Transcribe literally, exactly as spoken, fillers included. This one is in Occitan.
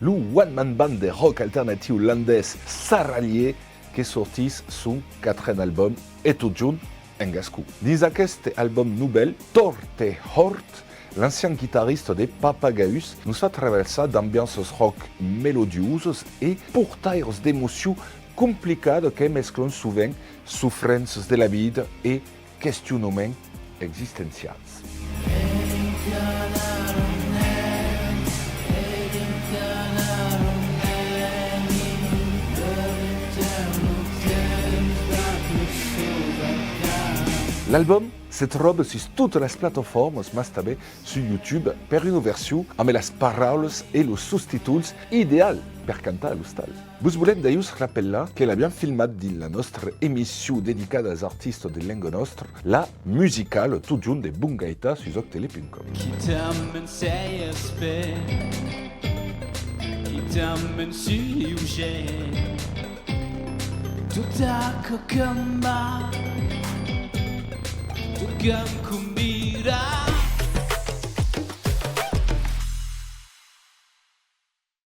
Lo one-man band de rock alternatiu landés Sarralié que sortís son quatren album e totjorn en gascon. Dins aqueste album novèl, Tòrt e Hòrt, l'ancian guitarrista de Papagayus nos fa traversar d'ambianças rock melodiosas e portairas d'emocion complicada que mesclan sovent sofrenças de la vida e questionaments existencials. L'album se tròba sus totas las plataformas, mas tanben sus YouTube per una version amb las paraulas e los sostitols ideal per cantar a l'ostal. Vos volèm dajós rappelar que l'aviam filmat dins la nòstra emission dedicada als artistas de lenga nòstra, la musicala totjorn de Bon Gaitar sus òctele punt com. Qui t'aime sait espère, qui t'aime sujet. Tot aquò que va, tot qu'un